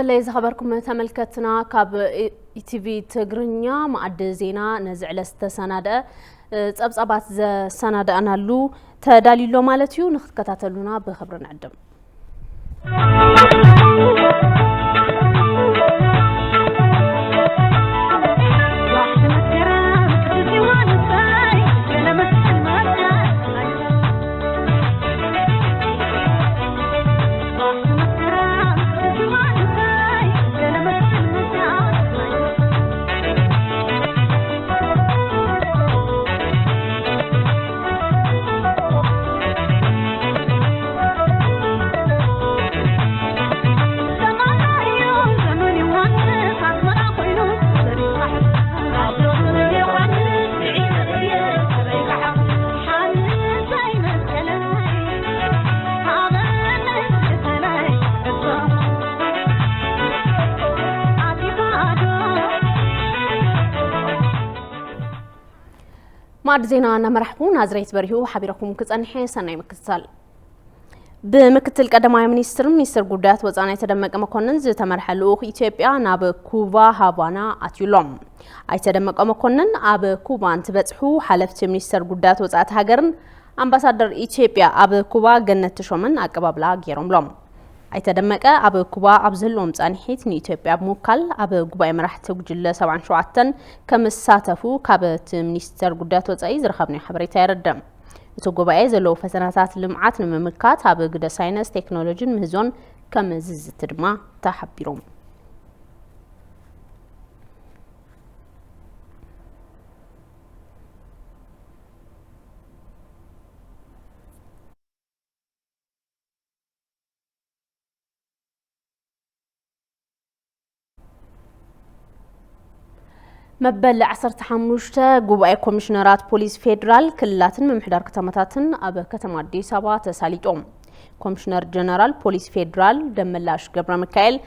ለይ ዝኸበርኩም ተመልከትና፣ ካብ ኢቲቪ ትግርኛ መኣዲ ዜና ነዚ ዕለት ዝተሰናደአ፣ እ፣ ጸብጻባት ዘሰናዳእናሉ ተዳልዩሎ ማለት እዩ። ንክትከታተሉና ብኽብሪ ንዕድም። ማዕድ ዜና እናመራሕኩ ናዝሬት በሪሁ ሓቢረኩም ክጸንሕ እየ። ሰናይ ምክትታል። ብምክትል ቀዳማይ ሚኒስትር፣ ሚኒስትር ጉዳያት ወጻኢ ኣይተ ደመቀ መኮንን ዝተመርሐ ልኡኽ ኢትዮጵያ ናብ ኩባ ሃቫና ኣትዩ ኣሎ። ኣይተ ደመቀ መኮንን ኣብ ኩባ እንትበጽሑ፣ ሓለፍቲ ሚኒስተር ጉዳያት ወጻኢ እታ ሃገርን ኣምባሳደር ኢትዮጵያ ኣብ ኩባ ገነት ተሾመን ኣቀባብላ ገይሮምሎም። ኣይተ ደመቀ ኣብ ኩባ ኣብ ዝህልዎም ጻንሒት ንኢትዮጵያ ብምውካል ኣብ ጉባኤ መራሕቲ ጉጅለ ሰብዓን ሸውዓተን ከም ዝሳተፉ ካብ እቲ ሚኒስተር ጉዳያት ወጻኢ ዝረኸብናዮ ሓበሬታ የረድእ። እቲ ጉባኤ ዘለዉ ፈተናታት ልምዓት ንምምካት ኣብ ግደ ሳይንስ፣ ቴክኖሎጂን ምህዞን ከም ዝዝቲ ድማ ተሓቢሩ። መበል ዓሰርተ ሓሙሽተ ጉባኤ ኮሚሽነራት ፖሊስ ፌዴራል ክልላትን ምምሕዳር ከተማታትን ኣብ ከተማ ኣዲስ ኣበባ ተሳሊጡ። ኮሚሽነር ጀነራል ፖሊስ ፌዴራል ደመላሽ ገብረ ሚካኤል፣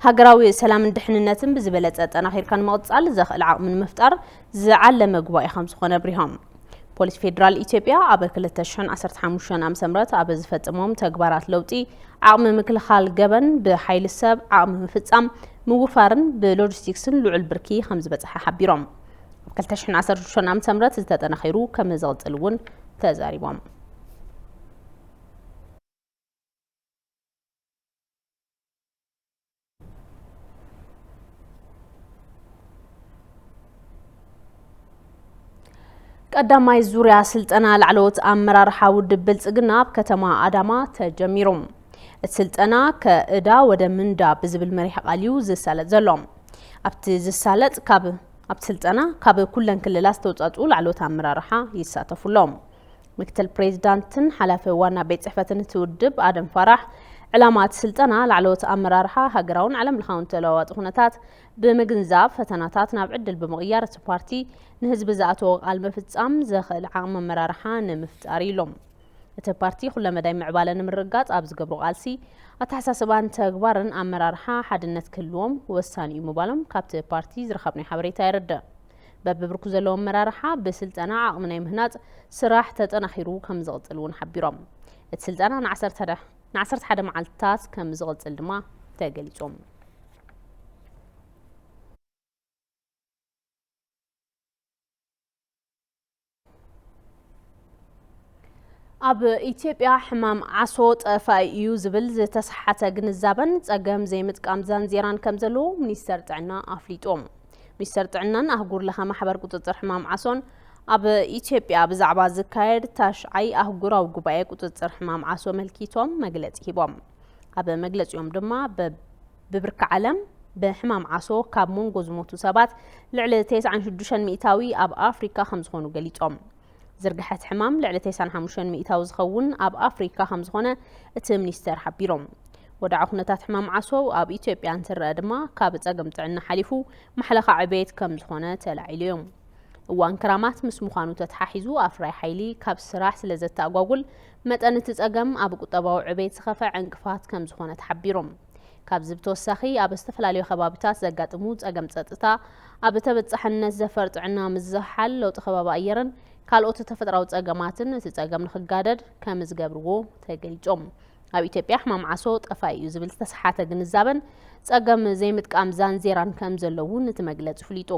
ሃገራዊ ሰላምን ድሕንነትን ብዝበለጸ ኣጠናኺርካ ንምቕጻል ዘኽእል ዓቕሚ ንምፍጣር ዝዓለመ ጉባኤ ከም ዝኾነ ኣብሪሆም። ፖሊስ ፌዴራል ኢትዮጵያ ኣብ ክልተ ሽሕን ዓሰርተ ሓሙሽተን ዓመተ ምህረት ኣብ ዝፈጸሞም ተግባራት ለውጢ፣ ዓቕሚ ምክልኻል ገበን ብሓይሊ ሰብ፣ ዓቕሚ ምፍጻም ምውፋርን ብሎጂስቲክስን ልዑል ብርኪ ከም ዝበጽሐ ሓቢሮም። ኣብ ክልተ ሽሕን ዓሰርተ ሽዱሽተን ዓመተ ምህረት ዝተጠናኺሩ ከም ዝቕጽል እውን ተዛሪቦም። ቀዳማይ ዙርያ ስልጠና ላዕለዎት ኣመራርሓ ውድብ ብልጽግና ኣብ ከተማ ኣዳማ ተጀሚሩ። እቲ ስልጠና ከእዳ ወደ ምንዳ ብዝብል መሪሕ ቃል እዩ ዝሳለጥ ዘሎ። ኣብቲ ዝሳለጥ ካብ፣ ኣብቲ ስልጠና ካብ ኩለን ክልላት ዝተውጻጽኡ ላዕለዎት ኣመራርሓ ይሳተፉ ኣለዉ። ምክትል ፕሬዚዳንትን ሓላፊ ዋና ቤት ጽሕፈትን እቲ ውድብ ኣደም ፋራሕ፣ ዕላማ እቲ ስልጠና ላዕለዎት ኣመራርሓ ሃገራውን ዓለም ለኻውን ተለዋዋጢ ኩነታት ብምግንዛብ፣ ፈተናታት ናብ ዕድል ብምቕያር፣ እቲ ፓርቲ ንህዝቢ ዝኣተዎ ቃል ምፍጻም ዘኽእል ዓቕሚ ኣመራርሓ ንምፍጣር እዩ ኢሎም። እቲ ፓርቲ ኩለመዳይ ምዕባለ ንምርግጋጽ ኣብ ዝገብሮ ቃልሲ፣ ኣተሓሳስባን ተግባርን ኣመራርሓ ሓድነት ክህልዎም ወሳኒ እዩ ምባሎም ካብቲ ፓርቲ ዝረኸብናዮ ሓበሬታ የረድእ። በብብርኩ ዘለዉ ኣመራርሓ ብስልጠና ዓቕሚ ናይ ምህናጽ ስራሕ ተጠናኺሩ ከም ዝቕጽል እውን ሓቢሮም። እቲ ስልጠና ንዓሰርተ ሓደ፣ ንዓሰርተ ሓደ መዓልትታት ከም ዝቕጽል ድማ ተገሊጾም። ኣብ ኢትዮጵያ ሕማም ዓሶ ጠፋኢ እዩ ዝብል ዝተሰሓተ ግንዛበን ጸገም ዘይምጥቃም ዛንዜራን ከም ዘለዎ ሚኒስተር ጥዕና ኣፍሊጡ። ሚኒስተር ጥዕናን ኣህጉር ለኸ ማሕበር ቁጽጽር ሕማም ዓሶን ኣብ ኢትዮጵያ ብዛዕባ ዝካየድ ታሽዓይ ኣህጉራዊ ጉባኤ ቁጽጽር ሕማም ዓሶ ኣመልኪቶም መግለጺ ሂቦም። ኣብ መግለጺኦም ድማ፣ በ-፣ ብብርኪ ዓለም ብሕማም ዓሶ ካብ መንጎ ዝሞቱ ሰባት ልዕሊ ተስዓን ሽዱሽተን ሚእታዊ ኣብ ኣፍሪካ ከም ዝኾኑ ገሊጾም። ዝርግሐ እቲ ሕማም ልዕሊ ተስዓን ሓሙሽተን ሚእታዊ ዝኸውን ኣብ ኣፍሪካ ከም ዝኾነ እቲ ሚኒስተር ሓቢሮም። ወድዓዊ ኩነታት ሕማም ዓሶ ኣብ ኢትዮጵያ እንትረኣ ድማ፣ ካብ ጸገም ጥዕና ሓሊፉ ማሕለኻ ዕቤት ከም ዝኾነ ተላዒሉ እዮም። እዋን ክራማት ምስ ምዃኑ ተተሓሒዙ፣ ኣፍራይ ሓይሊ ካብ ስራሕ ስለ ዘተኣጓጉል፣ መጠን እቲ ጸገም ኣብ ቁጠባዊ ዕቤት ዝኸፍእ ዕንቅፋት ከም ዝኾነ ተሓቢሩ። ካብዚ ብተወሳኺ፣ ኣብ ዝተፈላለዩ ከባቢታት ዘጋጥሙ ጸገም ጸጥታ፣ ኣብ ተበጻሕነት ዘፈር ጥዕና ምዝሕሓል፣ ለውጢ ከባቢ ኣየርን ካልኦት ተፈጥራዊ ጸገማትን እቲ ጸገም ንኽጋደድ ከም ዝገብርዎ ተገሊጾም። ኣብ ኢትዮጵያ ሕማም ዓሶ ጠፋኢ እዩ ዝብል ዝተሰሓተ ግንዛበን ጸገም ዘይምጥቃም ዛንዜራን ከም ዘለዉ እቲ መግለጺ ኣፍሊጡ።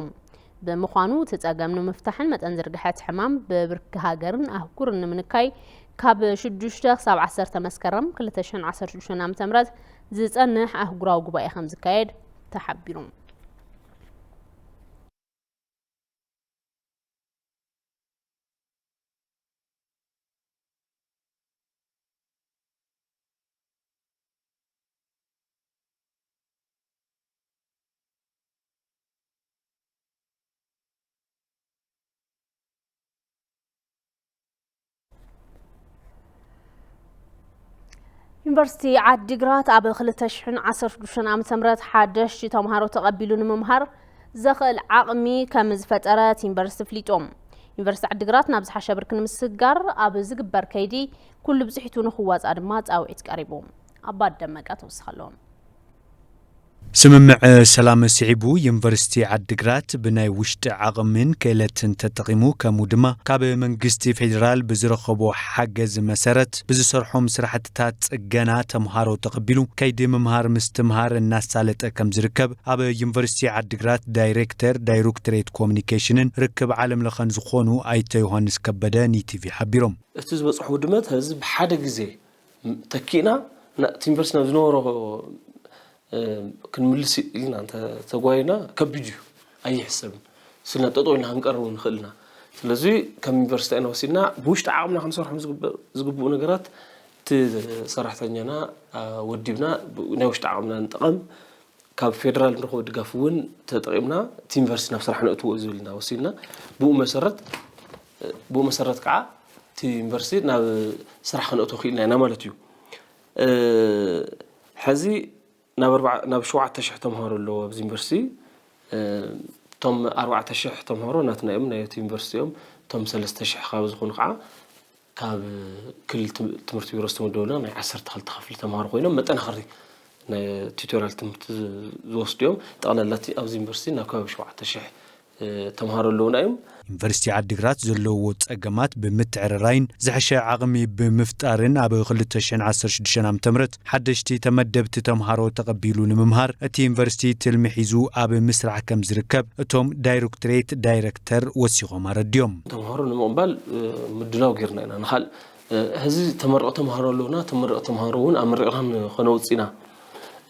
ብምዃኑ እቲ ጸገም ንምፍታሕን መጠን ዝርግሐ እቲ ሕማም ብብርኪ ሃገርን ኣህጉርን ንምንካይ ካብ ሽዱሽተ ክሳብ ዓሰርተ መስከረም ክልተ ሽሕን ዓሰርተ ሽዱሽተን ዓመተ ምህረት ዝጸንሕ ኣህጉራዊ ጉባኤ ከም ዝካየድ ተሓቢሩ። ዩኒቨርሲቲ ዓዲግራት ኣብ ክልተ ሽሕን ዓሰርተ ሽዱሽተን ዓመተ ምህረት ሓደሽቲ ተምሃሮ ተቐቢሉ ንምምሃር ዘኽእል ዓቕሚ ከም ዝፈጠረ እቲ ዩኒቨርሲቲ ኣፍሊጡ። ዩኒቨርሲቲ ዓዲግራት ናብ ዝሓሸ ብርኪ ንምስግጋር ኣብ ዝግበር ከይዲ ኩሉ ብፅሒቱ ንክዋፃእ ድማ ፃውዒት ቀሪቡ። ኣባት ደመቀ ተወስኸሎም። ስምምዕ ሰላም ስዒቡ ዩኒቨርሲቲ ዓዲግራት ብናይ ውሽጢ ዓቕምን ክእለትን ተጠቒሙ፣ ከምኡ ድማ ካብ መንግስቲ ፌዴራል ብዝረኸቦ ሓገዝ መሰረት ብዝሰርሖም ስራሕትታት ጽገና ተምሃሮ ተቐቢሉ ከይዲ ምምሃር ምስትምሃር እናሳለጠ ከም ዝርከብ ኣብ ዩኒቨርሲቲ ዓዲግራት ዳይሬክተር ዳይሬክቶሬት ኮሚኒኬሽንን ርክብ ዓለም ለኸን ዝኾኑ ኣይተ ዮሃንስ ከበደ ንኢቲቪ ሓቢሮም። እቲ ዝበፅሖ ውድመት ህዝቢ ብሓደ ግዜ ተኪእና፣ ና-፣ እቲ ዩኒቨርሲቲ ናብ ዝነበሮ፣ እ፣ ክንምልስ ኢልና እንተ ተጓይና ከቢድ እዩ፣ ኣይሕሰብን። ስልና ጠጠው ኢልና ክንቀርብ ንኽእል ኢና። ስለዚ ከም ዩኒቨርሲቲ ኢና ወሲድና ብውሽጢ ዓቕምና ክንሰርሖም ዝግበ-፣ ዝግብኡ ነገራት እቲ ሰራሕተኛና፣ አ፣ ወዲብና ብ-፣ ናይ ውሽጢ ዓቕምና ንጠቐም። ካብ ፌደራል ንረኽቦ ድጋፍ እውን ተጠቒምና እቲ ዩኒቨርሲቲ ናብ ስራሕ ነእትዎ እዩ ዝብልና ወሲድና። ብኡ መሰረት፣ ብኡ መሰረት ከዓ እቲ ዩኒቨርሲቲ ናብ ስራሕ ከነእትዎ ክኢልና ኢና ማለት እዩ። እ፣ ሕዚ ናብ ኣርባዓ-፣ ናብ ሸውዓተ ሽሕ ተምሃሮ ኣለዎ ኣብዚ ዩኒቨርሲቲ። እ፣ እቶም ኣርባዕተ ሽሕ ተምሃሮ ናትና እዮም፣ ናይ እቲ ዩኒቨርሲቲ እዮም። እቶም ሰለስተ ሽሕ ካብ ዝኾኑ ከዓ ካብ ክልል ትም-፣ ትምህርቲ ቢሮ ዝተመደቡልና ናይ ዓሰርተ ክልተ ክፍሊ ተምሃሮ ኮይኖም መጠናኸሪ ናይ ቱቶሪያል ትምህርቲ ዝ-፣ ዝወስዱ እዮም። ጠቕላላ እቲ ኣብዚ ዩኒቨርሲቲ ናብ ከባቢ ሸውዓተ ሽሕ፣ እ፣ ተምሃሮ ኣለዉና እዮም። ዩኒቨርሲቲ ዓዲግራት ዘለውዎ ጸገማት ብምትዕርራይን ዝሕሸ ዓቕሚ ብምፍጣርን ኣብ ክልተ ሽሕን ዓሰርተ ሽዱሽተን ዓመተ ምህረት ሓደሽቲ ተመደብቲ ተምሃሮ ተቐቢሉ ንምምሃር እቲ ዩኒቨርሲቲ ትልሚ ሒዙ ኣብ ምስራሕ ከም ዝርከብ እቶም ዳይሬክቶሬት ዳይሬክተር ወሲኾም ኣረድዮም። ተምሃሮ ንምቕባል፣ እ፣ ምድላው ጌርና ኢና። ንኻል-፣ እ፣ ሕዚ ተመረቕ ተምሃሮ ኣለዉና። ተመረቕ ተምሃሮ እውን ኣመሪቕና ን-፣ ከነውጽእ ኢና።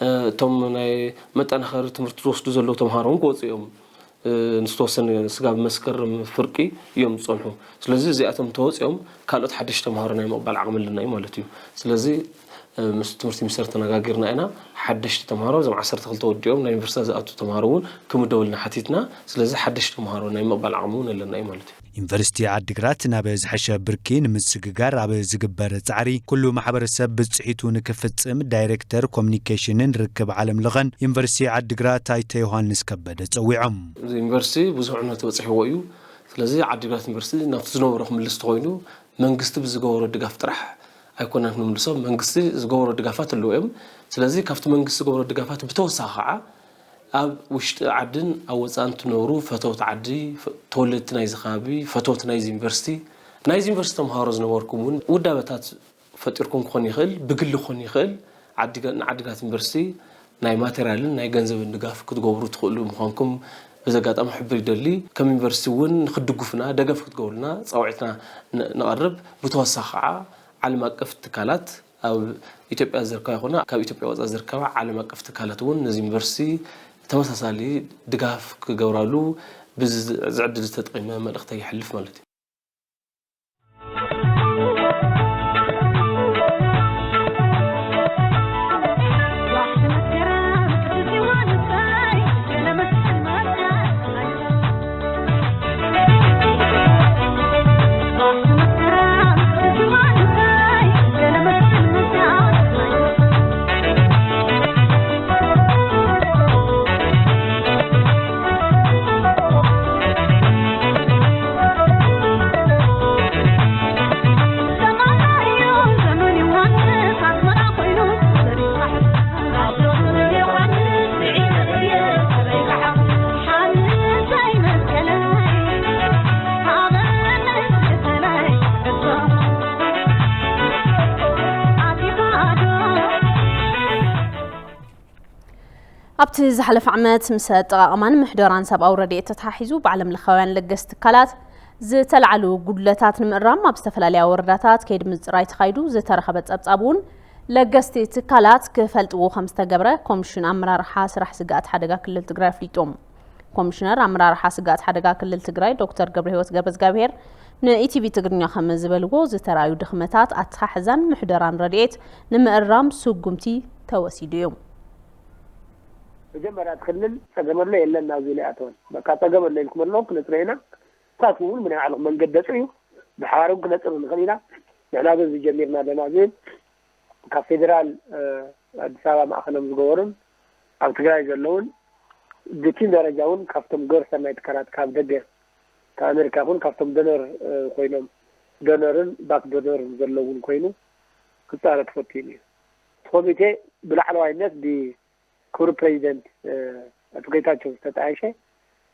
እ፣ እቶም ናይ መጠናኸሪ ትምህርቲ ዝወስዱ ዘለዉ ተምሃሮ እውን ክወጹ እዮም። እ፣ ንዝተወሰነ ስጋብ መስከረም ፍርቂ እዮም ዝጸንሑ። ስለዚ እዚኣቶም ተወጺኦም ካልኦት ሓደሽቲ ተምሃሮ ናይ ምቕባል ዓቕሚ ኣለና እዩ ማለት እዩ። ስለዚ፣ እ፣ ምስ ትምህርቲ ሚኒስተር ተነጋጊርና ኢና። ሓደሽቲ ተምሃሮ እዞም ዓሰርተ ክልተ ወዲኦም ናይ ዩኒቨርሲቲ ዝኣቱ ተምሃሮ እውን ክምደቡልና ሓቲትና። ስለዚ ሓደሽቲ ተምሃሮ ናይ ምቕባል ዓቕሚ እውን ኣለና እዩ ማለት እዩ። ዩኒቨርሲቲ ዓዲግራት ናብ ዝሐሸ ብርኪ ንምስግጋር ኣብ ዝግበር ጻዕሪ ኩሉ ማሕበረሰብ ብጽሒቱ ንክፍጽም ዳይሬክተር ኮሚኒኬሽንን ርክብ ዓለም ለኸን ዩኒቨርሲቲ ዓዲግራት ኣይተ ዮሃንስ ከበደ ጸዊዖም። እዚ ዩኒቨርሲቲ ብዙሕ ዕንወት በጺሕዎ እዩ። ስለዚ ዓዲግራት ዩኒቨርሲቲ ናብቲ ዝነበሮ ክምልስ ተኾይኑ መንግስቲ ብዝገበሮ ድጋፍ ጥራሕ ኣይኮነን ክንምልሶ። መንግስቲ ዝገበሮ ድጋፋት ኣለዎ እዮም። ስለዚ ካብቲ መንግስቲ ዝገበሮ ድጋፋት ብተወሳኺ ከዓ ኣብ ውሽጢ ዓድን ኣብ ወጻእን ትነብሩ ፈተውቲ ዓዲ፣ ፈ-፣ ተወለድቲ ናይዚ ከባቢ፣ ፈተውቲ ናይዚ ዩኒቨርሲቲ፣ ናይዚ ዩኒቨርሲቲ ተምሃሮ ዝነበርኩም እውን ውዳበታት ፈጢርኩም ክኾን ይኽእል፣ ብግሊ ክኾን ይኽእል። ዓዲገ-፣ ንዓዲግራት ዩኒቨርሲቲ ናይ ማቴሪያልን ናይ ገንዘብን ድጋፍ ክትገብሩ ትኽእሉ ምዃንኩም በዚ ኣጋጣሚ ክሕብር ይደሊ። ከም ዩኒቨርሲቲ እውን ንክትድግፉና፣ ደገፍ ክትገብሩልና ጻውዒትና ን-፣ ነቐርብ። ብተወሳኺ ከዓ ዓለም ኣቀፍ ትካላት፣ ኣብ ኢትዮጵያ ዝርከባ ይኹና ካብ ኢትዮጵያ ወጻኢ ዝርከባ ዓለም ኣቀፍ ትካላት እውን ነዚ ዩኒቨርሲቲ ተመሳሳሊ ድጋፍ ክገብራሉ ብዚ፣ እዚ ዕድል ተጠቒመ መልእኽተይ ይሕልፍ ማለት እዩ። ኣብቲ ዝሓለፈ ዓመት ምስ ኣጠቓቕማን ምሕደራን ሰብኣዊ ረድኤት ተተሓሒዙ ብዓለም ለኻውያን ለገስቲ ትካላት ዝተላዕሉ ጉድለታት ንምእራም ኣብ ዝተፈላለያ ወረዳታት ከይዲ ምፅራይ ተኻይዱ ዝተረኸበ ፀብፃብ እውን ለገስቲ ትካላት ክፈልጥዎ ከም ዝተገብረ ኮሚሽን ኣመራርሓ ስራሕ ስግኣት ሓደጋ ክልል ትግራይ ኣፍሊጡ። ኮሚሽነር ኣመራርሓ ስግኣት ሓደጋ ክልል ትግራይ ዶክተር ገብረህይወት ገብረዝጋብሄር ንኢቲቪ ትግርኛ ከም ዝበልዎ ዝተራእዩ ድኽመታት ኣተሓሕዛን ምሕደራን ረድኤት ንምእራም ስጉምቲ ተወሲዱ እዩ። መጀመርያ እቲ ክልል ፀገም ኣሎ የለን ናብዚ ኢለ ኣይኣተወን። በቃ ፀገም ኣሎ ኢልኩም ኣለኹም ክነፅርዮ ኢና። ንስኻትኩም እውን ብናይ ባዕልኹም መንገዲ ኣፅርዩ። ብሓባር እውን ክነፅር ንኽእል ኢና። ንሕና ግን እዚ ጀሚርና ኣለና ዝብል ካብ ፌዴራል ኣዲስ ኣበባ ማእኸሎም ዝገበሩን ኣብ ትግራይ ዘለውን ብቲም ደረጃ እውን ካብቶም ግብረ ሰናይ ትካላት ካብ ደገ ካብ ኣሜሪካ ይኹን ካብቶም ዶነር ኮይኖም ዶነርን ባክ ዶነርን ዘለውን ኮይኑ ክፃረ ተፈቲኑ እዩ። እቲ ኮሚቴ ብላዕለዋይነት ብክቡር ፕሬዚደንት ኣቶ ጌታቸው ዝተጣየሸ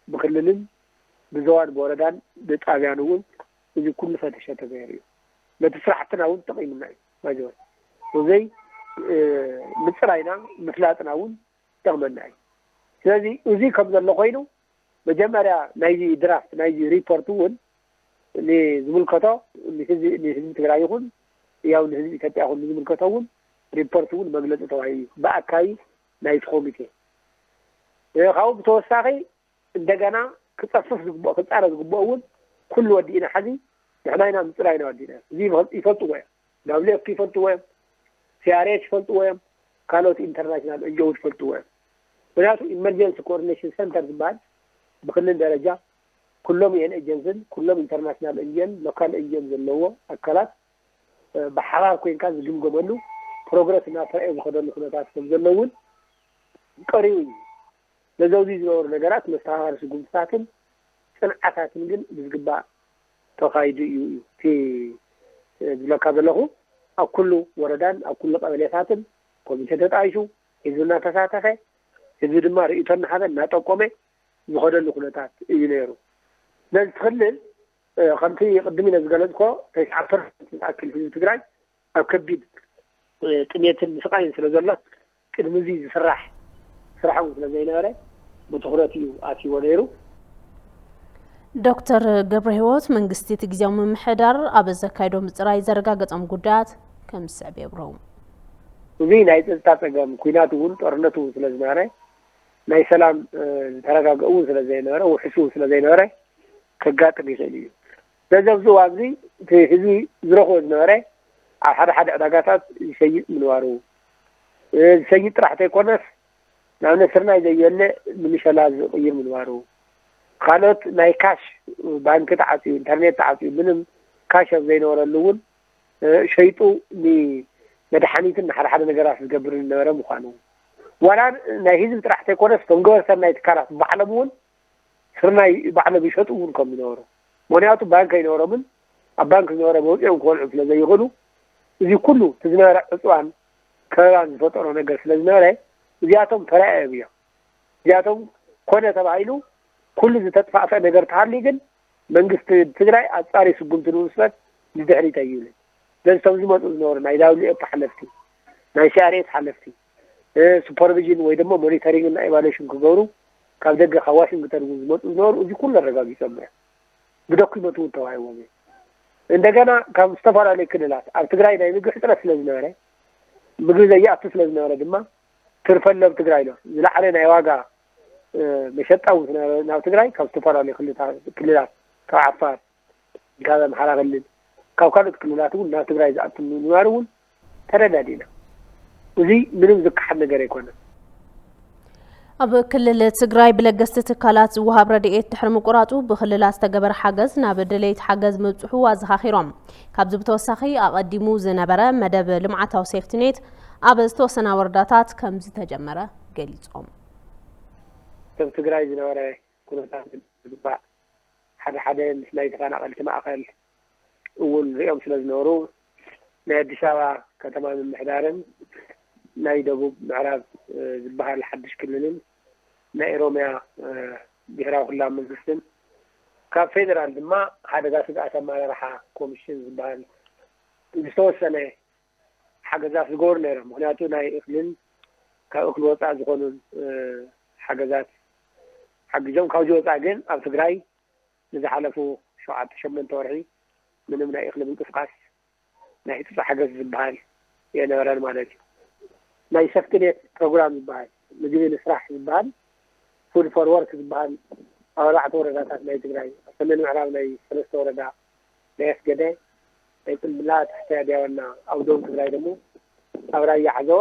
ብክልልን ብዞባን ብወረዳን ብጣብያን እውን እዚ ኩሉ ፈተሸ ተገይሩ እዩ። ነቲ ስራሕትና እውን ጠቒሙና እዩ። ባይዘወይ እዘይ ምፅራይና ምፍላጥና እውን ይጠቕመና እዩ። ስለዚ እዚ ከም ዘሎ ኮይኑ መጀመርያ ናይዚ ድራፍት ናይዚ ሪፖርት እውን ንዝምልከቶ ንህዝቢ ትግራይ ይኹን ያው ንህዝቢ ኢትዮጵያ ይኹን ንዝምልከቶ እውን ሪፖርት እውን መግለፂ ተዋሂቡ እዩ ብኣካቢ ናይቲ ኮሚቴ። ካብኡ ብተወሳኺ እንደገና ክፀፍፍ ዝግብኦ ክፃረ ዝግብኦ እውን ኩሉ ወዲእና ሕዚ ንሕና ኢና ምፅራይና ወዲእና እዚ ይፈልጥዎ እዮም። ዳብሊው ኤፍ ፒ ይፈልጥዎ እዮም። ሲ ኣር ኤች ይፈልጥዎ እዮም። ካልኦት ኢንተርናሽናል ኤን ጂ ኦስ ይፈልጥዎ እዮም። ምክንያቱ ኢመርጀንሲ ኮኦርዲኔሽን ሰንተር ዝበሃል ብክልል ደረጃ ኩሎም ዩ ኤን ኤጀንስን ኩሎም ኢንተርናሽናል ኤን ጂ ኦን ሎካል ኤን ጂ ኦን ዘለዎ ኣካላት ብሓባር ኮይንካ ዝግምገመሉ ፕሮግረስ እናተረኣየ ዝኸደሉ ኩነታት ከም ዘሎ እውን ቀሪቡ እዩ። ነዘውዚ ዝነበሩ ነገራት መስተኻኸሪ ስጉምትታትን ፅንዓታትን ግን ብዝግባእ ተኻይዱ እዩ እዩ እቲ ዝብለካ ዘለኹ ኣብ ኩሉ ወረዳን ኣብ ኩሉ ቀበሌታትን ኮሚቴ ተጣይሹ ህዝቢ እናተሳተፈ ህዝቢ ድማ ርእይቶ እናሃበ እናጠቆመ ዝኸደሉ ኩነታት እዩ ነይሩ። ስለዚ እቲ ክልል ከምቲ ቅድም ኢለ ዝገለፅኮ ተስዓ ፐርሰንት ዝኣክል ህዝቢ ትግራይ ኣብ ከቢድ ጥሜትን ስቃይን ስለ ዘሎ ቅድሚ እዚ ዝስራሕ ስራሕ እውን ስለ ዘይነበረ ብትኹረት እዩ ኣትይዎ ነይሩ። ዶክተር ገብረህይወት መንግስቲ እቲ ግዜያዊ ምምሕዳር ኣብ ዘካየዶ ምፅራይ ዘረጋገፆም ጉዳያት ከም ዝስዕብ የብርሁ። እዚ ናይ ፀጥታ ፀገም ኩናት እውን ጦርነት እውን ስለ ዝነበረ ናይ ሰላም ዝተረጋገ እውን ስለ ዘይነበረ ውሕስ እውን ስለ ዘይነበረ ከጋጥም ይኽእል እዩ። ስለዚ ኣብዚ እዋን እዚ እቲ ህዝቢ ዝረኽቦ ዝነበረ ኣብ ሓደ ሓደ ዕዳጋታት ዝሸይጥ ምንባሩ ዝሸይጥ ጥራሕ ዘይኮነስ ንኣብነት ስርናይ ዘየለ ንምሸላ ዝቕይር ምንባሩ ካልኦት ናይ ካሽ ባንኪ ተዓፅዩ ኢንተርኔት ተዓፅዩ ምንም ካሽ ኣብ ዘይነበረሉ እውን ሸይጡ ንመድሓኒትን ንሓደ ሓደ ነገራት ዝገብር ዝነበረ ምዃኑ ዋላ ናይ ህዝቢ ጥራሕ ዘይኮነስ እቶም ገበር ሰናይ ትካላት ባዕሎም እውን ስርናይ ባዕሎም ይሸጡ እውን ከም ዝነበሩ ምክንያቱ ባንክ ኣይነበሮምን ኣብ ባንክ ዝነበረ መውፅኦም ክበልዑ ስለ ዘይኽእሉ እዚ ኩሉ እቲ ዝነበረ ዕፅዋን ከበባን ዝፈጠሮ ነገር ስለ ዝነበረ እዚኣቶም ተረኣዮም እዮም። እዚኣቶም ኮነ ተባሂሉ ኩሉ ዝተጥፋእፈ ነገር ተሃልዩ ግን መንግስቲ ትግራይ ኣፃሪ ስጉምቲ ንውስድ ንድሕሪት ኣይብልን። ስለዚ እቶም ዝመፁ ዝነበሩ ናይ ዳብሊው ኤፍ ሓለፍቲ ናይ ሲ ኣር ኤስ ሓለፍቲ ሱፐርቪዥን ወይ ድማ ሞኒተሪንግ እና ኢቫሉዌሽን ክገብሩ ካብ ደገ ካብ ዋሽንግተን እውን ዝመፁ ዝነበሩ እዚ ኩሉ ኣረጋጊፆም እዮም። ብዶኪመንት እውን ተዋሂቦም እዮም። እንደገና ካብ ዝተፈላለዩ ክልላት ኣብ ትግራይ ናይ ምግቢ ሕፅረት ስለ ዝነበረ ምግቢ ዘይኣቱ ስለ ዝነበረ ድማ ትርፈ ኣሎ ኣብ ትግራይ ኣሎ ዝለዓለ ናይ ዋጋ መሸጣ እውን ስለ ናብ ትግራይ ካብ ዝተፈላለዩ ክልላት ካብ ዓፋር ካብ ኣምሓራ ክልል ካብ ካልኦት ክልላት እውን ናብ ትግራይ ዝኣቱ ምንባሩ እውን ተረዳዲእና። እዚ ምንም ዝከሓድ ነገር ኣይኮነን። ኣብ ክልል ትግራይ ብለገስቲ ትካላት ዝወሃብ ረድኤት ድሕሪ ምቁራፁ ብክልላት ዝተገበረ ሓገዝ ናብ ደለይቲ ሓገዝ ምብፅሑ ኣዘኻኺሮም። ካብዚ ብተወሳኺ ኣቐዲሙ ዝነበረ መደብ ልምዓታዊ ሴፍትኔት ኣብ ዝተወሰና ወረዳታት ከም ዝተጀመረ ገሊፆም። ሰብ ትግራይ ዝነበረ ኩነታት ዝግባእ ሓደ ሓደ ምስ ናይ ተፈናቐልቲ ማእኸል እውን ሪኦም ስለ ዝነበሩ ናይ ኣዲስ ኣበባ ከተማ ምምሕዳርን ናይ ደቡብ ምዕራብ ዝበሃል ሓድሽ ክልልን ናይ ኦሮሚያ ብሄራዊ ክልላዊ መንግስትን ካብ ፌደራል ድማ ሓደጋ ስግኣት ኣመራርሓ ኮሚሽን ዝበሃል ዝተወሰነ ሓገዛት ዝገበሩ ነይሮም። ምክንያቱ ናይ እኽልን ካብኡ ክንወፃእ ዝኾኑን ሓገዛት ሓጊዞም። ካብዚ ወፃእ ግን ኣብ ትግራይ ንዝሓለፉ ሸውዓተ ሸሞንተ ወርሒ ምንም ናይ እኽሊ ምንቅስቃስ፣ ናይ ህፁፅ ሓገዝ ዝበሃል የነበረን ማለት እዩ። ናይ ሰፍትኔት ፕሮግራም ዝበሃል፣ ምግቢ ንስራሕ ዝበሃል፣ ፉድ ፎር ወርክ ዝበሃል ኣብ ኣርባዕተ ወረዳታት ናይ ትግራይ፣ ኣብ ሰሜን ምዕራብ ናይ ሰለስተ ወረዳ ናይ ኣስገደ፣ ናይ ፅምብላ፣ ትሕተ ኣድያወና፣ ኣብ ደቡብ ትግራይ ደግሞ ኣብ ራያ ሓዞ፣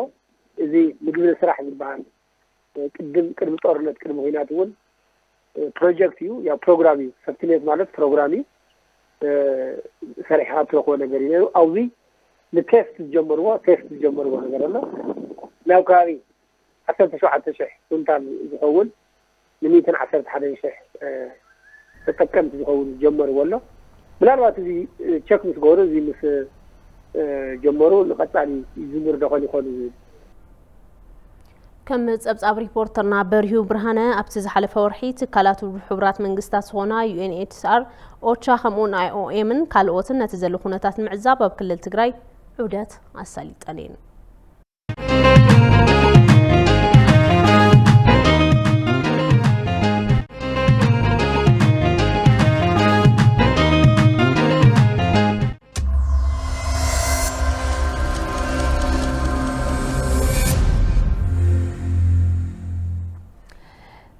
እዚ ምግቢ ንስራሕ ዝበሃል ቅድም ቅድሚ ጦርነት ቅድሚ ኩናት እውን ፕሮጀክት እዩ። ያው ፕሮግራም እዩ። ሰፍትኔት ማለት ፕሮግራም እዩ። ሰሪሕካ ትረክቦ ነገር እዩ። ኣብዚ ንቴስት ዝጀመርዎ ቴስት ዝጀመርዎ ነገር ኣሎ። ናብ ከባቢ ዓሰርተ ሸውዓተ ሽሕ ኩንታል ዝኸውን ንሚእትን ዓሰርተ ሓደን ሽሕ ተጠቀምቲ ዝኸውን ዝጀመርዎ ኣሎ። ምናልባት እዚ ቸክ ምስ ገበሩ፣ እዚ ምስ ጀመሩ ንቐፃሊ ይዝምር ዶ ኾን ይኾን ዝብል። ከም ጸብጻብ ሪፖርተርና በሪሁ ብርሃነ፣ ኣብቲ ዝሓለፈ ወርሒ ትካላት ውድብ ሕቡራት መንግስታት ዝኾና ዩ ኤን ኤች ሲ ኣር፣ ኦቻ፣ ከምኡውን ኣይ ኦ ኤምን ካልኦትን ነቲ ዘሎ ኩነታት ንምዕዛብ ኣብ ክልል ትግራይ ዑደት ኣሳሊጠን እየን።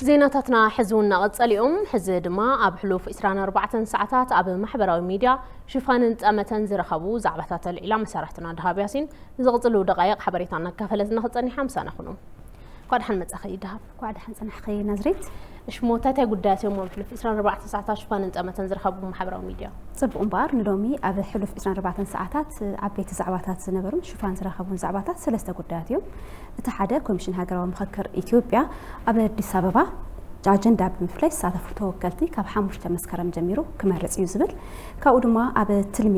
ዜናታትና ሕዚ እውን እናቐጸሉ እዮም። ሕዚ ድማ ኣብ ሕሉፍ ዕስራን ኣርባዕተን ሰዓታት ኣብ ማሕበራዊ ሚድያ ሽፋንን ጠመተን ዝረኸቡ ዛዕባታት ኣልዒላ መሳርሕትና ደሃብ ያሲን ንዝቕጽሉ ደቓይቕ ሓበሬታ እናካፈለትና ክጸኒሓ ምሳና ኩኑ። እንኳዕ ደሓን መጻኺ ደሃብ። እንኳዕ ደሓን ጸናሕኺ ናዝሬት። እሺ፣ እሞ እንታይ እንታይ ጉዳያት እዮም ኣብ ሕሉፍ ዕስራን ኣርባዕተን ሰዓታት ሽፋንን ጠመተን ዝረኸቡ ማሕበራዊ ሚድያ? ጽቡቕ እምበኣር፣ ንሎሚ ኣብ ሕሉፍ ዕስራን ኣርባዕተን ሰዓታት ዓበይቲ ዛዕባታት ዝነበሩን ሽፋን ዝረኸቡን ዛዕባታት ሰለስተ ጉዳያት እዮም። እቲ ሓደ፣ ኮሚሽን ሃገራዊ ምኽክር ኢትዮጵያ ኣብ ኣዲስ ኣበባ ኣጀንዳ ብምፍላይ ዝሳተፉ ተወከልቲ ካብ ሓሙሽተ መስከረም ጀሚሩ ክመርጽ እዩ ዝብል። ካብኡ ድማ ኣብ ትልሚ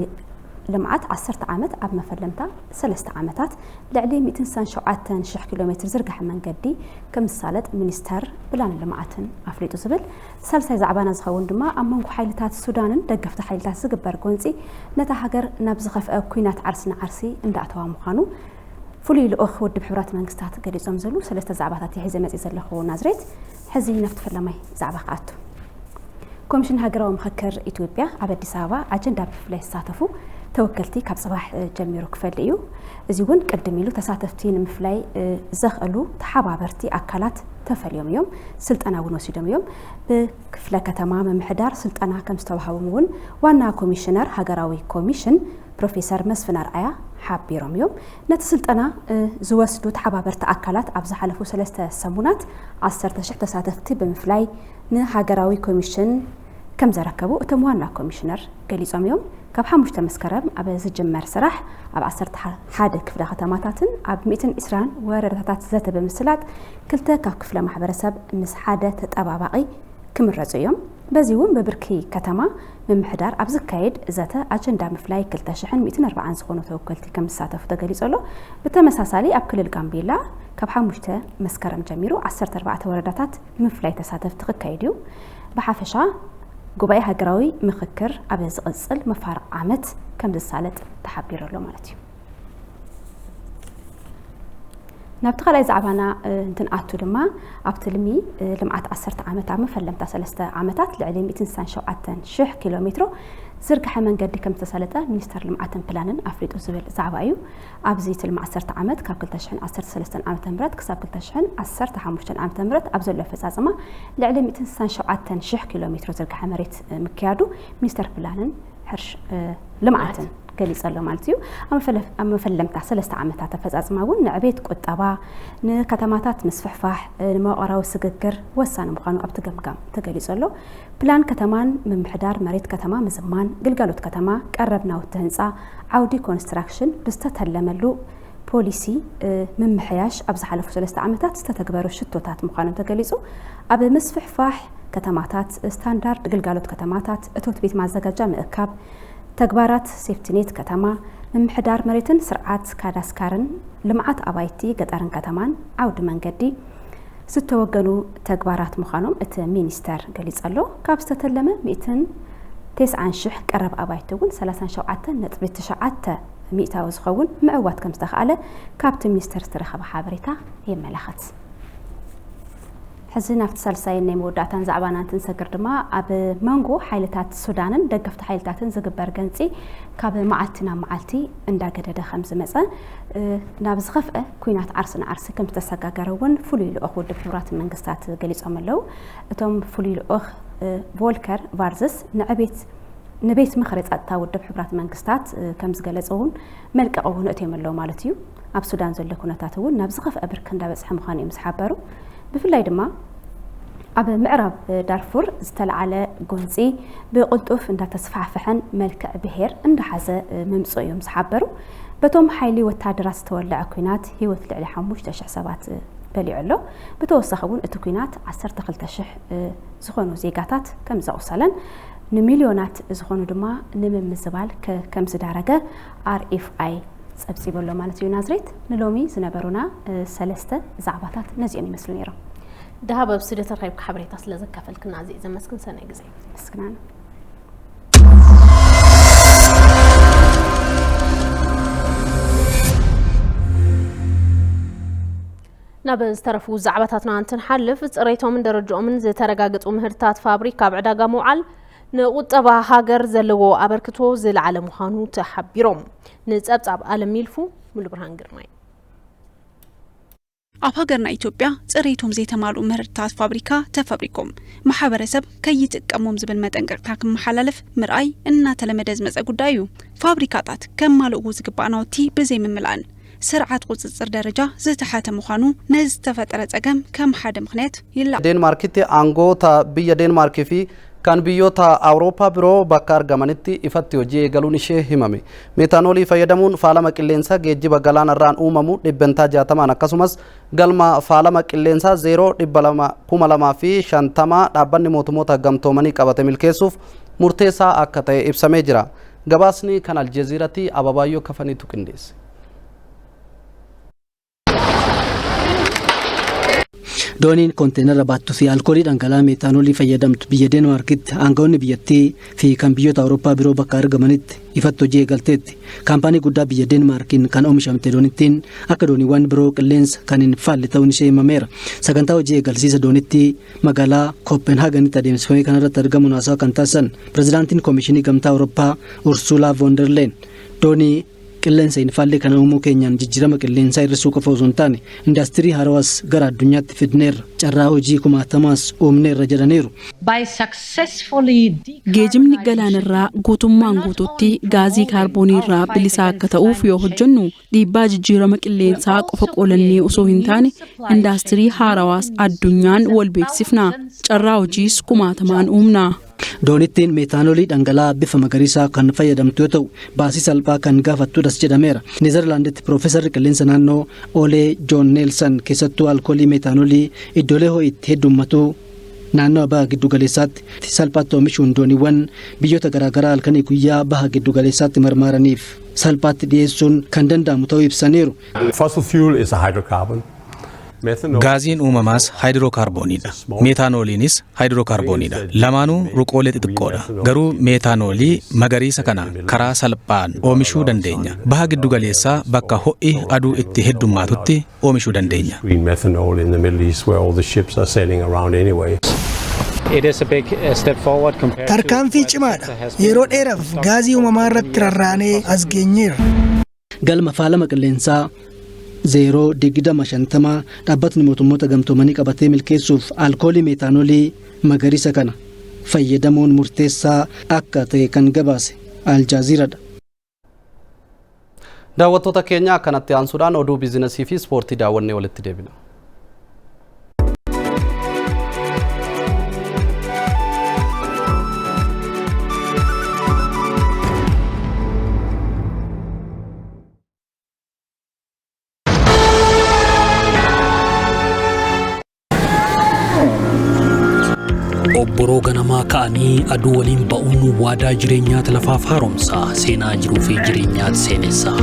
ልምዓት ዓሰርተ ዓመት ኣብ መፈለምታ ሰለስተ ዓመታት ልዕሊ ሚእትን ስሳን ሸውዓተን ሽሕ ኪሎ ሜትር ዝርግሐ መንገዲ ከም ዝሳለጥ ሚኒስተር ፕላንን ልምዓትን ኣፍሊጡ ዝብል። ሳልሳይ ዛዕባና ዝኸውን ድማ ኣብ መንጎ ሓይልታት ሱዳንን ደገፍቲ ሓይልታት ዝግበር ጎንጺ ነታ ሃገር ናብ ዝኸፍአ ኲናት ዓርሲ ንዓርሲ እንዳእተዋ ምዃኑ ፍሉይ ልኡኽ ውድብ ሕቡራት መንግስታት ገሊጾም ዘሉ ሰለስተ ዛዕባታት እየ ሒዘ መጺእ ዘለኹ ናዝሬት። ሕዚ ናብቲ ፈለማይ ዛዕባ ክኣቱ። ኮሚሽን ሃገራዊ ምኽክር ኢትዮጵያ ኣብ ኣዲስ ኣበባ ኣጀንዳ ብምፍላይ ዝሳተፉ ተወከልቲ ካብ ጽባሕ እ፣ ጀሚሩ ክፈሊ እዩ። እዚ እውን ቅድም ኢሉ ተሳተፍቲ ንምፍላይ እ፣ ዘኽእሉ ተሓባበርቲ ኣካላት ተፈልዮም እዮም። ስልጠና እውን ወሲዶም እዮም። ብክፍለ ከተማ ምምሕዳር ስልጠና ከም ዝተዋህቦም እውን ዋና ኮሚሽነር ሃገራዊ ኮሚሽን ፕሮፌሰር መስፍን ኣርኣያ ሓቢሮም እዮም። ነቲ ስልጠና እ፣ ዝወስዱ ተሓባበርቲ ኣካላት ኣብ ዝሓለፉ ሰለስተ ሰሙናት ዓሰርተ ሽሕ ተሳተፍቲ ብምፍላይ ንሃገራዊ ኮሚሽን ከም ዘረከቡ እቶም ዋና ኮሚሽነር ገሊጾም እዮም። ካብ ሓሙሽተ መስከረም ኣብ ዝጅመር ስራሕ ኣብ ዓሰርተ ሓደ ክፍለ ከተማታትን ኣብ ሚእትን ዕስራን ወረዳታት ዘተ ብምስላጥ ክልተ ካብ ክፍለ ማሕበረሰብ ምስ ሓደ ተጠባባቒ ክምረጹ እዮም። በዚ እውን ብብርኪ ከተማ ምምሕዳር ኣብ ዝካየድ ዘተ ኣጀንዳ ምፍላይ ክልተ ሽሕን ሚእትን ኣርባዓን ዝኾኑ ተወከልቲ ከም ዝሳተፉ ተገሊጹ ኣሎ። ብተመሳሳሊ ኣብ ክልል ጋምቤላ ካብ ሓሙሽተ መስከረም ጀሚሩ ዓሰርተ ኣርባዕተ ወረዳታት ምፍላይ ተሳተፍቲ ክካየድ እዩ። ብሓፈሻ ጉባኤ ሃገራዊ ምኽክር ኣብ ዝቕጽል መፋርቕ ዓመት ከም ዝሳለጥ ተሓቢሩ ኣሎ ማለት እዩ። ናብቲ ካልኣይ ዛዕባና እ፣ እንትንኣቱ ድማ ኣብ ትልሚ እ፣ ልምዓት ዓሰርተ ዓመት ኣብ መፈለምታ ሰለስተ ዓመታት ልዕሊ ሚእትን ስሳን ሸውዓተን ሽሕ ኪሎ ሜትሮ ዝርግሐ መንገዲ ከም ዝተሳለጠ ሚኒስተር ልምዓትን ፕላንን ኣፍሊጡ ዝብል ዛዕባ እዩ። ኣብዚ ትልሚ ዓሰርተ ዓመት ካብ ክልተ ሽሕን ዓሰርተ ሰለስተን ዓመተ ምህረት ክሳብ ክልተ ሽሕን ዓሰርተ ሓሙሽተን ዓመተ ምህረት ኣብ ዘሎ ኣፈጻጽማ ልዕሊ ሚእትን ስሳን ሸውዓተን ሽሕ ኪሎ ሜትሮ ዝርግሐ መሬት እ፣ ምክያዱ ሚኒስተር ፕላንን ሕርሽ እ፣ ልምዓትን ገሊጹ ኣሎ ማለት እዩ። ኣብ መፈለ- ኣብ መፈለምታ ሰለስተ ዓመታት ኣፈጻጽማ እውን ንዕቤት ቁጠባ፣ ንከተማታት ምስፍሕፋሕ፣ እ፣ ንመዋቕራዊ ስግግር ወሳኒ ምዃኑ ኣብቲ ገምጋም ተገሊጹ ኣሎ። ፕላን ከተማን ምምሕዳር መሬት ከተማ ምዝማን፣ ግልጋሎት ከተማ፣ ቀረብ ናውቲ ህንጻ፣ ዓውዲ ኮንስትራክሽን ብዝተተለመሉ ፖሊሲ እ፣ ምምሕያሽ ኣብ ዝሓለፉ ሰለስተ ዓመታት ዝተተግበሩ ሽቶታት ምዃኖም ተገሊጹ። ኣብ ምስፍሕፋሕ ከተማታት፣ ስታንዳርድ ግልጋሎት ከተማታት፣ እቶት ቤት ማዘጋጃ ምእካብ፣ ተግባራት ሴፍቲኔት ከተማ፣ ምምሕዳር መሬትን ስርዓት ካዳስካርን፣ ልምዓት ኣባይቲ ገጠርን ከተማን፣ ዓውዲ መንገዲ ዝተወገኑ ተግባራት ምዃኖም እቲ ሚኒስተር ገሊጹ ኣሎ። ካብ ዝተተለመ ሚእትን ተስዓን ሽሕ ቀረብ ኣባይቲ እውን ሰላሳን ሸውዓተን ነጥቢ ትሽዓተ ሚእታዊ ዝኸውን ምዕዋት ከም ዝተኻኣለ ካብቲ ሚኒስቴር ዝተረኸበ ሓበሬታ የመላኽት። ሕዚ ናብቲ ሳልሳይን ናይ መወዳእታን ዛዕባና እንትንሰግር ድማ፣ ኣብ መንጎ ሓይልታት ሱዳንን ደገፍቲ ሓይልታትን ዝግበር ገንፂ ካብ መዓልቲ ናብ መዓልቲ እንዳገደደ ከም ዝመፀ፣ እ፣ ናብ ዝኸፍአ ኲናት ዓርሲ ንዓርሲ ከም ዝተሰጋገረ እውን ፍሉይ ልኡኽ ውድብ ሕቡራት መንግስታት ገሊፆም ኣለዉ። እቶም ፍሉይ ልኡኽ፣ እ፣ ቮልከር ቫርዝስ ንዕቤት ንቤት ምኽሪ ጸጥታ ውድብ ሕቡራት መንግስታት፣ እ፣ ከም ዝገለጸ እውን፣ መልቀቕ እውን እትዮም ኣለዉ ማለት እዩ። ኣብ ሱዳን ዘሎ ኩነታት እውን ናብ ዝኸፍአ ብርኪ እንዳበጽሐ ምዃኑ እዮም ዝሓበሩ። ብፍላይ ድማ ኣብ ምዕራብ፣ እ፣ ዳርፉር ዝተለዓለ ጎንጺ ብቕልጡፍ እንዳተስፋሕፈሐን መልክዕ ብሄር እንዳሓዘ፣ እ፣ ምምጽኡ እዮም ዝሓበሩ። በቶም ሓይሊ ወታደራት ዝተወለዐ ኲናት ህይወት ልዕሊ ሓሙሽተ ሽሕ ሰባት፣ እ፣ በሊዑ ኣሎ። ብተወሳኺ እውን እቲ ኲናት ዓሰርተ ክልተ ሽሕ፣ እ፣ ዝኾኑ ዜጋታት ከም ዘቑሰለን ንሚልዮናት ዝኾኑ ድማ ንምምዝባል ከ-፣ ከም ዝዳረገ ኣር ኤፍ ኣይ ጸብጺቡ ኣሎ ማለት እዩ። ናዝሬት፣ ንሎሚ ዝነበሩና፣ እ፣ ሰለስተ ዛዕባታት ነዚኦም ይመስሉ ነይሮም። ደሃብ፣ ኣብ ስቱድዮ ተረኺብካ ሓበሬታ ስለ ዘካፈልክና ኣዝየ ዘመስግን። ሰናይ ግዜ። መስግናና። ናብ ዝተረፉ ዛዕባታትና እንትንሓልፍ፣ ጽሬቶምን ደረጃኦምን ዝተረጋገጹ ምህርትታት ፋብሪካ ኣብ ዕዳጋ ምውዓል ንቁጠባ ሃገር ዘለዎ ኣበርክቶ ዝለዓለ ምዃኑ ተሓቢሮም። ንጸብጻብ ኣለም ይልፉ፣ ሙሉ ብርሃን ግርማይ። ኣብ ሃገርና ኢትዮጵያ ጽሬቶም ዘይተማልኡ ምህርትታት ፋብሪካ ተፈብሪኮም ማሕበረሰብ ከይጥቀሞም ዝብል መጠንቀቕታ ክመሓላለፍ ምርኣይ እናተለመደ ዝመጸ ጉዳይ እዩ። ፋብሪካታት ከማልእዎ ዝግባእ ናውቲ ብዘይምምላእን ስርዓት ቁጽጽር ደረጃ ዝተሓተ ምዃኑ ንዝተፈጠረ ጸገም ከም ሓደ ምኽንያት ይላ። Deenmaarkitti aangoota biyya Deenmaarkii fi kan biyyoota Awurooppaa biroo bakka argamanitti ifatti hojii eegaluun ishee himame. Meetaanoolii fayyadamuun faalama qilleensaa geejjiba galaanarraan uumamu dhibbantaa jaatamaan, akkasumas galma faalama qilleensaa zeeroo dhibba lama, kuma lamaa fi shantamaa dhaabbanni mootummoota gamtoomanii qabate milkeessuuf murteessaa akka ta'e ibsamee jira. Gabaasni kan Aljeziiratti Ababaayyoo Kafaniitu qindeesse. Dooniin konteenara baattuu fi alkoolii dhangala'aa meetaanoolii fayyadamtu biyya Deenmaarkitti aangawoonni biyyattii fi kan biyyoota Awurooppaa biroo bakka argamanitti ifatti hojii eegalteetti. Kaampaanii guddaa biyya Deenmaarkiin kan oomishamte doonittiin akka dooniiwwan biroo qilleensa kan hin faalle ta'uun ishee himameera. Sagantaa hojii eegalsiisa doonittii magaalaa Kooppenhaaganitti adeemsifame kanarratti argamuun haasaa kan taasisan pirezidaantiin Koomishinii Gamtaa Awurooppaa Ursuulaa Voonderleen, doonii qilleensa hin faalle kana uumuu keenyaan jijjiirama qilleensaa hir'isuu qofa osoo hin taane, indaastirii haarawaas gara addunyaatti fidneerra, carraa hojii kumaatamaas uumneerra jedhaniiru. By successfully Geejibni galaanarraa guutummaan guutuutti gaazii kaarboonii irraa bilisaa akka ta'uuf yoo hojjennu, dhiibbaa jijjiirama qilleensaa qofa qoolannee osoo hin taane, indaastirii haarawaas addunyaan wal beeksifna. Carraa hojiis kumaatamaan uumna. Doonittiin meetaanoolii dhangala'aa bifa magariisaa kan fayyadamtu yoo ta'u, baasii salphaa kan gaafattudhas jedhameera. Neezerlaanditti Piroofeesarri Qilleensa Naannoo Oolee Joon Neelsan, keessattuu alkoolii meetaanoolii iddoolee ho'i itti heddummatu naannoo baha giddu galeessaatti salphaatti oomishuun dooniiwwan biyyoota garaagaraa halkanii guyyaa baha giddu galeessaatti marmaaraniif salphaatti dhiyeessuun kan danda'amu ta'uu ibsaniiru. Fossil fuel is a hydrocarbon. Methanol Gaaziin uumamaas haayidirookaarbooniidha. Meetaanooliinis haayidirookaarbooniidha. Lamaanuu ruqoolee xixiqqoodha. Garuu meetaanoolii magariisa kana karaa salphaan oomishuu dandeenya. Baha giddu galeessaa bakka ho'i aduu itti heddummaatutti oomishuu dandeenya. Green methanol in the Middle East where all the ships are sailing around anyway. It is a big uh, step forward compared to Tarkaanfii cimaadha. Yeroo dheeraaf gaazii uumamaa irratti rarraanee as geenyeerra. Galma faalama qilleensaa zeeroo digdama shantama dhaabbatni mootummoota gamtoomanii qabatee milkeessuuf alkoolii meetaanoolii magariisa kana fayyadamuun murteessaa akka ta'e kan gabaase Aljaaziiradha. Daawwattoota keenya, kanatti aansuudhaan oduu biizinasii fi ispoortii daawwannee walitti deebina. Obboroo ganamaa ka'anii aduu waliin ba'uun waadaa jireenyaati lafaaf haaromsa, seenaa jiruu fi jireenyaati seenessa.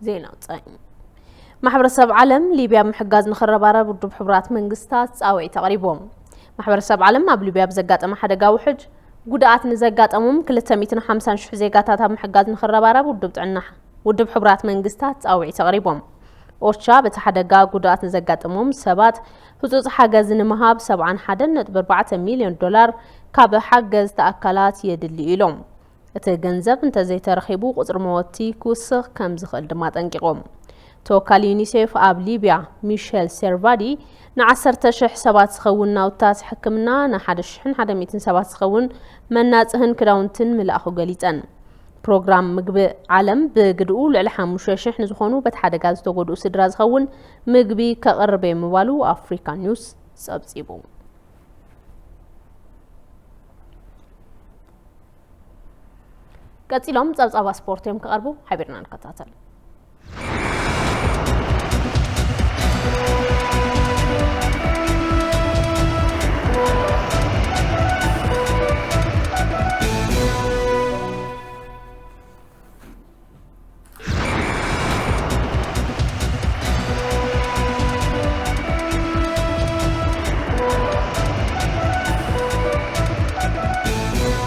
ዜና ውፃኢ። ማሕበረሰብ ዓለም ሊብያ ምሕጋዝ ንኽረባረብ ውድብ ሕቡራት መንግስታት ፃውዒት ኣቕሪቦም። ማሕበረሰብ ዓለም ኣብ ሊብያ ብዘጋጠመ ሓደጋ ውሕጅ ጉድኣት ንዘጋጠሞም ክልተ ሚእትን ሓምሳን ሽሕ ዜጋታት ኣብ ምሕጋዝ ንኽረባረብ ውድብ ጥዕና ውድብ ሕቡራት መንግስታት ፃውዒት ኣቕሪቦም። ኦቻ በቲ ሓደጋ ጉድኣት ንዘጋጠሞም ሰባት ህፁፅ ሓገዝ ንምሃብ ሰብዓን ሓደን ነጥቢ ኣርባዕተ ሚልዮን ዶላር ካብ ሓገዝቲ ኣካላት የድሊ ኢሎም። እቲ ገንዘብ እንተዘይተረኺቡ ቁፅሪ መወቲ ክውስኽ ከም ዝኽእል ድማ ኣጠንቂቖም። ተወካሊ ዩኒሴፍ ኣብ ሊብያ ሚሸል ሴርቫዲ ንዓሰርተ ሽሕ ሰባት ዝኸውን ናውታት ሕክምና፣ ንሓደ ሽሕን ሓደ ሚእትን ሰባት ዝኸውን መናፅህን ክዳውንትን ምልኣኹ ገሊፀን። ፕሮግራም ምግቢ ዓለም ብግድኡ ልዕሊ ሓሙሽተ ሽሕ ንዝኾኑ በቲ ሓደጋ ዝተጎድኡ ስድራ ዝኸውን ምግቢ ከቕርብ እየ ምባሉ ኣፍሪካ ኒውስ ጸብጺቡ። ቀጺሎም ጸብጻባ ስፖርት እዮም ክቐርቡ፣ ሓቢርና ንከታተል።